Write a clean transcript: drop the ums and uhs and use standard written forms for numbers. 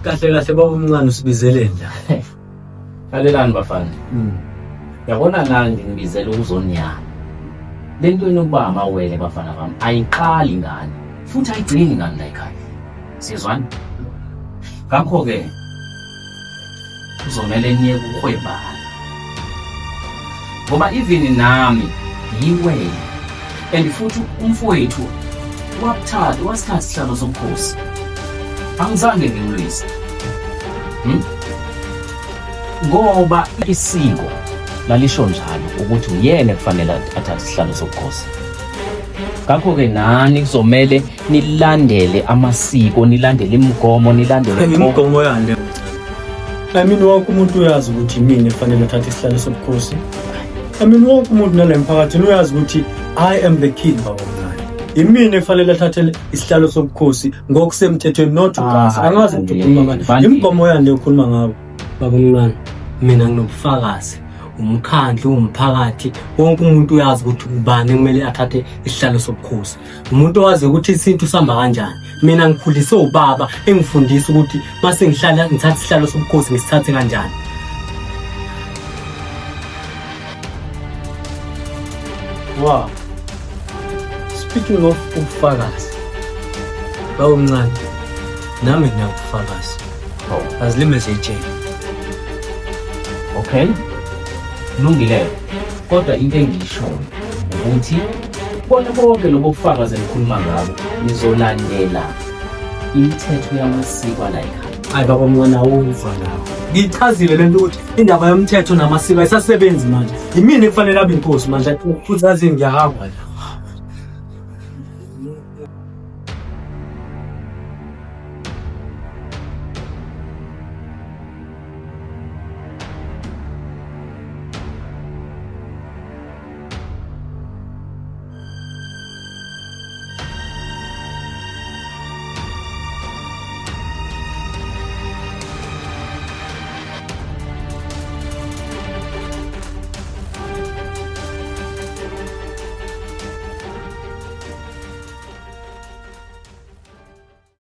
Kahle kahle baba omncane usibizeleni la. Lalelani bafana. Yabona la nginibizela ukuzoniyala. Le nto enokuba amawele bafana bami ayiqali ngani futhi ayigcini ngani la ekhaya. Siyezwana? Ngakho-ke kuzomele niye kuhwebana. Ngoba even nami ngiyiwele and futhi umfowethu wakuthatha wasithatha isihlalo sobukhosi. Angizange ngimlwise. Ngoba isiko lalisho njalo ukuthi uyena kufanele athathe isihlalo sobukhosi. Ngakho-ke nani kuzomele nilandele amasiko, nilandele imigomo, nilandele Imigomo yani le. I mean wonke umuntu uyazi ukuthi mina kufanele athathe isihlalo sobukhosi. I mean wonke umuntu nala emphakathini uyazi ukuthi I am the king baba omncane. Imina ekufanele athathe isihlalo sobukhosi ngokusemthethweni not uGasa. Ah, Angazi ukuthi ukhuluma ngani. Bandile. Imigomo yani le ukhuluma ngabo. Baba omncane, mina nginobufakazi. Umkhandlu, umphakathi, wonke umuntu uyazi ukuthi ubani ekumele athathe isihlalo sobukhosi. Umuntu owazi ukuthi isintu sihamba kanjani. Mina ngikhuliswe ubaba engifundisa ukuthi mase ngihlala ngithatha isihlalo sobukhosi ngisithathe kanjani. Wow. Speaking of ubufakazi, baba omncane, nami nginabufakazi. Oh. Azilime zeyitsheni. Okay. Kulungile. Kodwa into engiyishoyo ukuthi bona bonke lobo bufakazi enikhuluma ngabo nizolandela imithetho yamasiko ala ekhaya. Hayi baba omncane awuva nawe. Ngichazile lento ukuthi indaba yomthetho namasiko ayisasebenzi manje. Yimina ekufanele abe inkosi manje futhi azi ngiyahamba la.